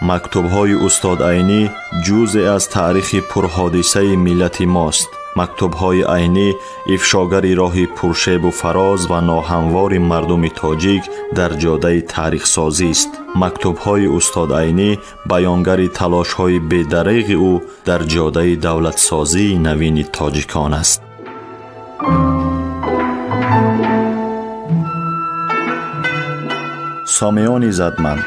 Мактубҳои устод Айнӣ ҷузъе аз таърихи пурҳодисаи миллати мост. Мактубҳои Айнӣ ифшогари роҳи пуршебу фароз ва ноҳамвори мардуми тоҷик дар ҷодаи таърихсозист. Мактубҳои устод Айнӣ баёнгари талошҳои бедареғи ӯ дар ҷодаи давлатсозии навини тоҷикон аст. Сомиёни задманд,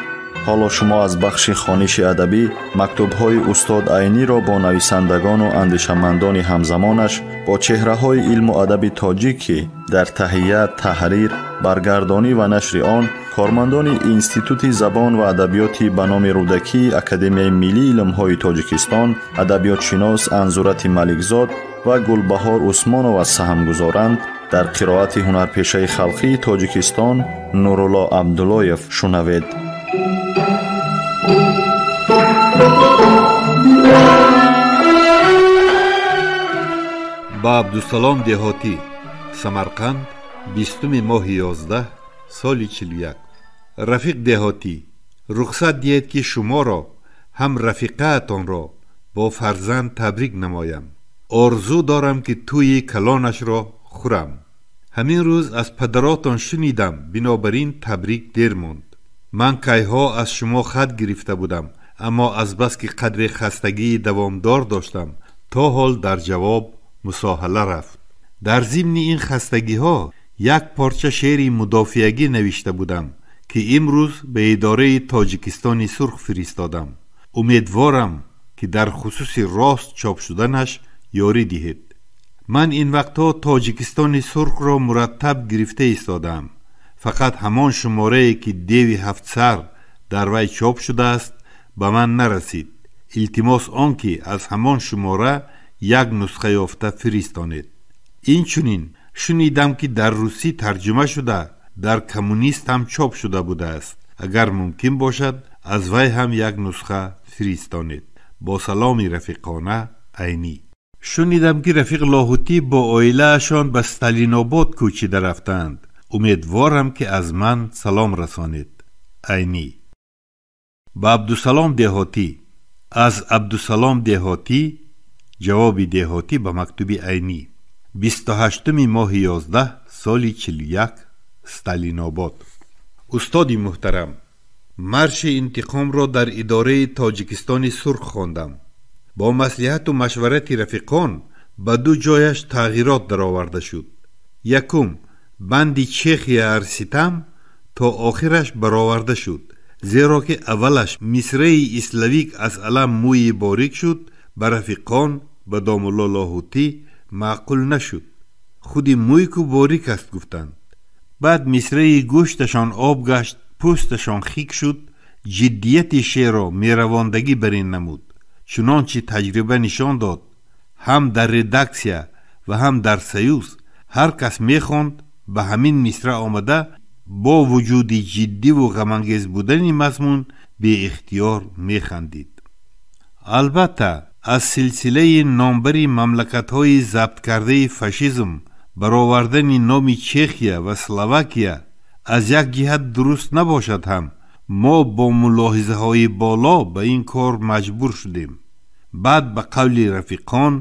ҳоло шумо аз бахши хониши адабӣ мактубҳои устод Айниро бо нависандагону андешамандони ҳамзамонаш, бо чеҳраҳои илму адаби тоҷик, ки дар таҳия, таҳрир, баргардонӣ ва нашри он кормандони Институти забон ва адабиёти ба номи Рӯдакии Академияи миллии илмҳои Тоҷикистон, адабиётшинос Анзурати Маликзод ва Гулбаҳор Усмонова саҳм гузоранд, дар қироати ҳунарпешаи халқии Тоҷикистон Нурулло Абдуллоев шунавед. Ба Абдусалом Деҳотӣ, Самарқанд, 20 моҳи 11, соли 41. Рафиқ Деҳотӣ, рухсат диҳед, ки шуморо ҳам рафиқаатонро бо фарзанд табрик намоям. Орзу дорам, ки тӯйи калонашро хӯрам. Ҳамин рӯз аз падаротон шунидам, бинобар ин табрик дер монд. Ман кайҳо аз шумо хат гирифта будам, аммо азбаски қадре хастагии давомдор доштам, то ҳол дар ҷавоб мусоҳала рафт. Дар зимни ин хастагиҳо як порча шеъри мудофиагӣ навишта будам, ки имрӯз ба идораи Тоҷикистони Сурх фиристодам. Умедворам, ки дар хусуси рост чоп шуданаш ёрӣ диҳед. Ман ин вақтҳо Тоҷикистони Сурхро мураттаб гирифта истодаам. Фақат ҳамон шуморае, ки деви ҳафтсар дар вай чоп шудааст, ба ман нарасид. Илтимос он, ки аз ҳамон шумора як нусха ёфта фиристонед. Инчунин шунидам, ки дар русӣ тарҷума шуда, дар Коммунист ҳам чоп шуда будааст. Агар мумкин бошад, аз вай ҳам як нусха фиристонед. Бо саломи рафиқона, Айнӣ. Шунидам, ки рафиқ Лоҳутӣ бо оилаашон ба Сталинобод кӯчида рафтаанд. Умедворам, ки аз ман салом расонед. Айнӣ. Ба Абдусалом Деҳотӣ. Аз Абдусалом Деҳотӣ. Ҷавоби Деҳотӣ ба мактуби Айнӣ. 28 моҳи 11, соли 41, Сталинобод. Устоди муҳтарам, марши интиқомро дар идораи Тоҷикистони Сурх хондам. Бо маслиҳату машварати рафиқон ба ду ҷояш тағйирот дароварда шуд. Якум, банди Чехия арситам то охираш бароварда шуд, зеро ки аввалаш мисраи иславик аз алам мӯи борик шуд, ба рафиқон, ба домулло Лоҳутӣ маъқул нашуд. Худи мӯйку борик аст, гуфтанд. Баъд мисраи гӯшташон об гашт, пӯсташон хик шуд, ҷиддияти шеърро меравондагӣ бар ин намуд. Чунончи таҷриба нишон дод, ҳам дар редаксия ва ҳам дар Союз ҳар кас мехонд, ба ҳамин мисра омада бо вуҷуди ҷиддиву ғамангез будани мазмун беихтиёр механдид. Албатта, аз силсилаи номбари мамлакатҳои забткардаи фашизм баровардани номи Чехия ва Словакия аз як ҷиҳат дуруст набошад ҳам, мо бо мулоҳизаҳои боло ба ин кор маҷбур шудем. Баъд ба қавли рафиқон,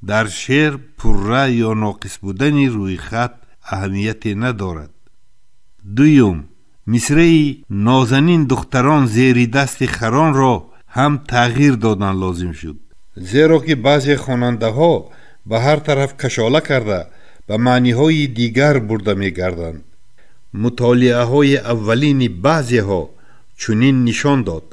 дар шеър пурра ё ноқис будани рӯйхат аҳамияте надорад. Дуюм, мисраи нозанин духтарон зери дасти харонро ҳам тағйир додан лозим шуд, зеро ки баъзе хонандаҳо ба ҳар тараф кашола карда ба маъниҳои дигар бурда мегарданд. Мутолиаҳои аввалини баъзеҳо чунин нишон дод.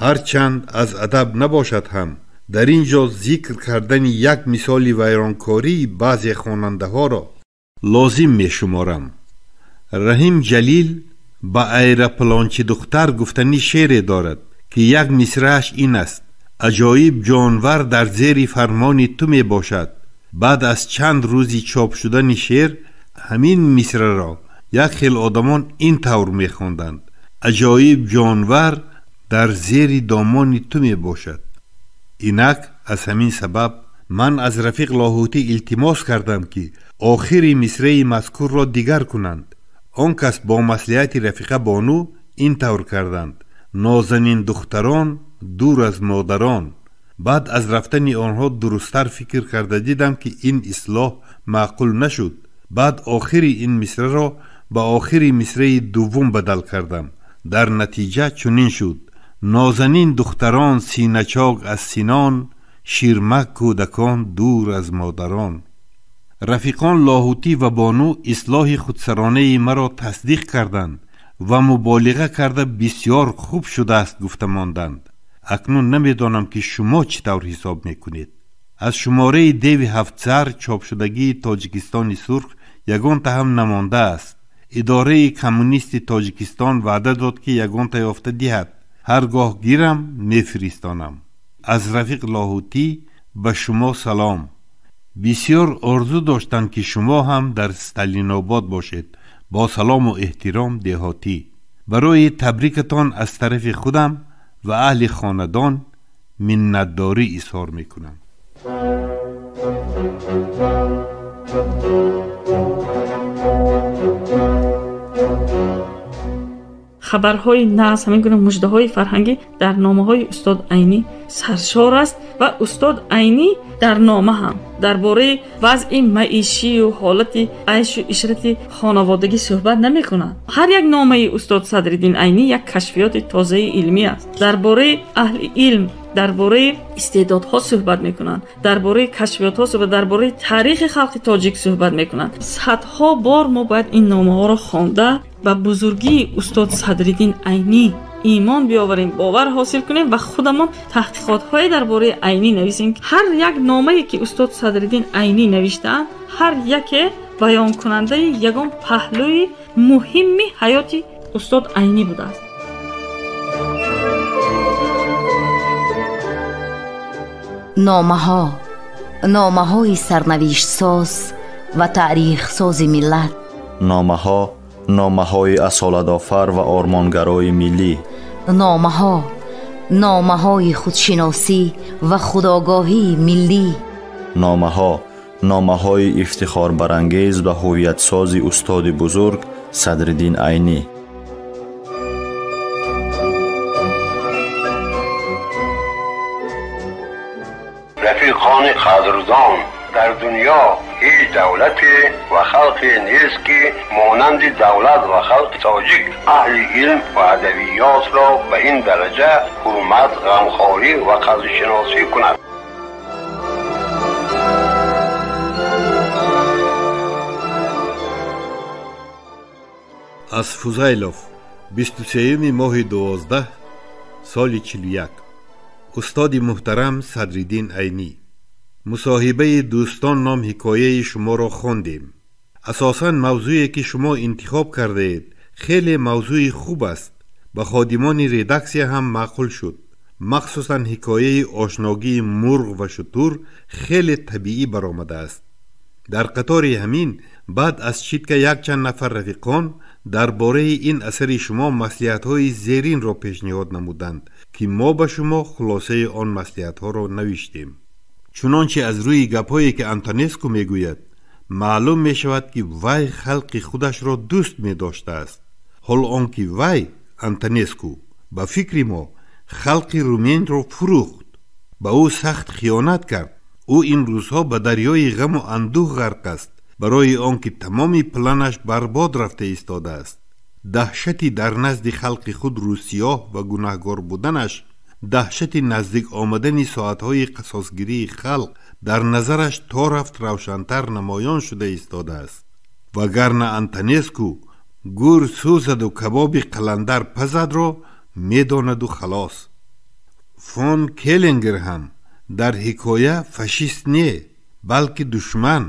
Ҳарчанд аз адаб набошад ҳам, дар ин ҷо зикр кардани як мисоли вайронкории баъзе хонандаҳоро лозим мешуморам. Раҳим Ҷалил ба аэроплончи духтар гуфтани шеъре дорад, ки як мисрааш ин аст: аҷоиб ҷонвар дар зери фармони ту мебошад. Баъд аз чанд рӯзи чоп шудани шеър ҳамин мисраро як хел одамон ин тавр мехонданд: аҷоиб ҷонвар дар зери домони ту мебошад. Инак аз ҳамин сабаб ман аз рафиқ Лоҳутӣ илтимос кардам, ки охири мисраи мазкурро дигар кунанд. Он кас бо маслиҳати рафиқа Бону ин тавр карданд: нозанин духтарон дур аз модарон. Баъд аз рафтани онҳо дурусттар фикр карда дидам, ки ин ислоҳ маъқул нашуд. Баъд охири ин мисраро ба охири мисраи дуввум бадал кардам. Дар натиҷа чунин шуд: нозанин духтарон синачок аз синон, ширмак кӯдакон дур аз модарон. Рафиқон Лоҳутӣ ва Бону ислоҳи худсаронаи маро тасдиқ карданд ва муболиға карда бисёр хуб шудааст гуфта монданд. Акнун намедонам, ки шумо чӣ тавр ҳисоб мекунед. Аз шумораи деви ҳафтсар чопшудагии Тоҷикистони сурх ягонта ҳам намондааст. Идораи коммунисти Тоҷикистон ваъда дод, ки ягонта ёфта диҳад. Ҳар гоҳ гирам мефиристонам. Аз рафиқ Лоҳутӣ ба шумо салом. Бисёр орзу доштанд, ки шумо ҳам дар Сталинобод бошед. Бо салому эҳтиром, Деҳотӣ. Барои табрикатон аз тарафи худам ва аҳли хонадон миннатдорӣ изҳор мекунам. Хабарҳои нағз, ҳамин гуна муждаҳои фарҳангӣ дар номаҳои устод Айнӣ саршор аст ва устод Айнӣ дар нома ҳам дар бораи вазъи маишию ҳолати айшу ишрати хонаводагӣ суҳбат намекунад. Ҳар як номаи устод Садриддин Айнӣ як кашфиёти тозаи илмӣ аст. Дар бораи аҳли илм, дар бораи истеъдодҳо суҳбат мекунанд, дар бораи кашфиётҳо суҳбат, дар бораи таърихи халқи тоҷик суҳбат мекунанд. Садҳо бор мо бояд ин номаҳоро хонда ба бузургии устод Садриддин Айнӣ имон биёварем, бовар ҳосил кунем ва худамон таҳқиқотҳое дар бораи Айнӣ нависем. Ҳар як номае ки устод Садриддин Айнӣ навиштаанд, ҳар яке баёнкунандаи ягон паҳлӯи муҳимми ҳаёти устод Айнӣ будааст. Номаҳо, номаҳои сарнавиштсоз ва таърихсози миллат. Номаҳо, номаҳои асолатофар ва ормонгарои миллӣ. Номаҳо, номаҳои худшиносӣ ва худогоҳии миллӣ. Номаҳо, номаҳои ифтихорбарангез ва ҳувиятсози устоди бузург Садриддин Айнӣ. Рафиқони қадрдон, дар дунё ҳеҷ давлате ва халқе нест, ки монанди давлат ва халқи тоҷик аҳли илм ва адабиётро ба ин дараҷа ҳурмат, ғамхорӣ ва қадршиносӣ кунад. Аз Фузайлов, 23 моҳи 12 соли 41. Устоди муҳтарам Садриддин Айнӣ, мусоҳибаи дӯстон ном ҳикояи шуморо хондем. Асосан мавзӯе ки шумо интихоб кардаед хеле мавзӯи хуб аст. Ба ходимони редаксия ҳам маъқул шуд. Махсусан ҳикояи ошногии мурғ ва шутур хеле табиӣ баромадааст. Дар қатори ҳамин баъд аз читка якчанд нафар рафиқон дар бораи ин асари шумо маслиҳатҳои зеринро пешниҳод намуданд, ки мо ба шумо хулосаи он маслиҳатҳоро навиштем. Чунончи аз рӯи гапҳое ки Антонеску мегӯяд, маълум мешавад, ки вай халқи худашро дӯст медоштааст. Ҳол он ки вай, Антонеску, ба фикри мо халқи руминро фурӯхт, ба ӯ сахт хиёнат кард. Ӯ ин рӯзҳо ба дарёи ғаму андӯҳ ғарқ аст, барои он ки тамоми планаш барбод рафта истодааст. Даҳшати дар назди халқи худ рӯсиёҳ ва гунаҳгор буданаш, даҳшати наздик омадани соатҳои қасосгирии халқ дар назараш то рафт равшантар намоён шуда истодааст. Вагарна Антонеску гӯр сӯзаду кабоби қаландар пазадро медонаду халос. Фон Келлингер ҳам дар ҳикоя фашист не, балки душман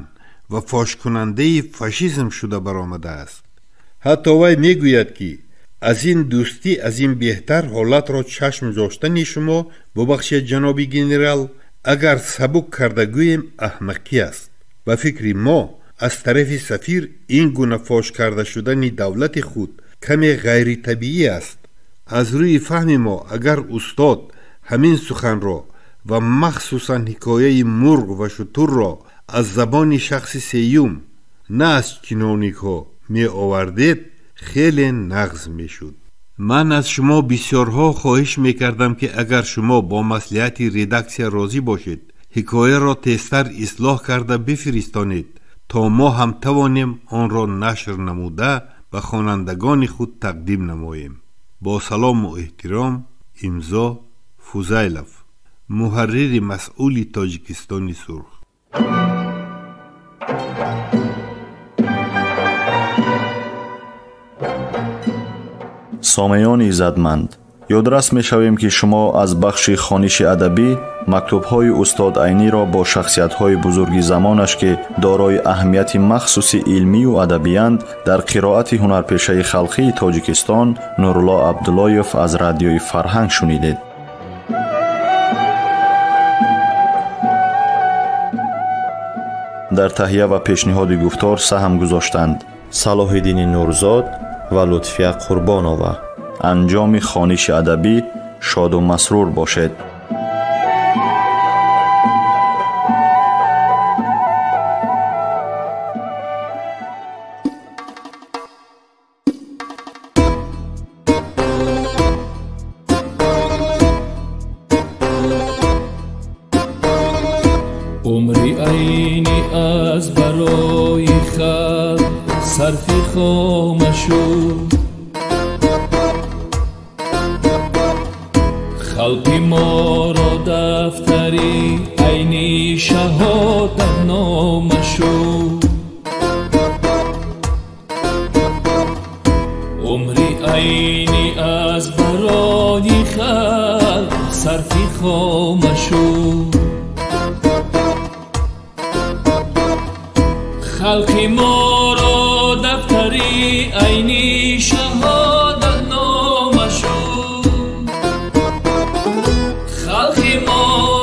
ва фошкунандаи фашизм шуда баромадааст. Ҳатто вай мегӯяд, ки аз ин дӯстӣ аз ин беҳтар ҳолатро чашм доштани шумо, бубахшед ҷаноби генерал, агар сабук карда гӯем, аҳмақӣ аст. Ба фикри мо аз тарафи сафир ин гуна фош карда шудани давлати худ каме ғайритабиӣ аст. Аз рӯи фаҳми мо агар устод ҳамин суханро ва махсусан ҳикояи мурғ ва шутурро аз забони шахси сеюм, на аз чиновникҳо меовардед, хеле нағз мешуд. Ман аз шумо бисёрҳо хоҳиш мекардам, ки агар шумо бо маслиҳати редаксия розӣ бошед, ҳикояро тезтар ислоҳ карда бифиристонед, то мо ҳам тавонем онро нашр намуда ба хонандагони худ тақдим намоем. Бо салому эҳтиром, имзо Фузайлов, муҳаррири масъули Тоҷикистони сурх. Сомеёни иззатманд, ёдрас мешавем, ки шумо аз бахши хониши адабӣ мактубҳои устод Айниро бо шахсиятҳои бузурги замонаш, ки дорои аҳамияти махсуси илмию адабиянд, дар қироати ҳунарпешаи халқии Тоҷикистон Нурулло Абдуллоев аз радиои Фарҳанг шунидед. Дар таҳия ва пешниҳоди гуфтор саҳм гузоштанд Салоҳиддини Нурзод ва Лутфия Қурбонова. Анҷоми хониши адабӣ шоду масрур бошед. Умри Айнӣ аз барои халқ сарфи хома шуд. Халқи моро дафтари Айнӣ шаҳодатнома шуд. Умри Айнӣ аз барои халқ сарфи хома шуд. Халқи моро дафтари Айнӣ шаҳодатнома шуд. Халқи моро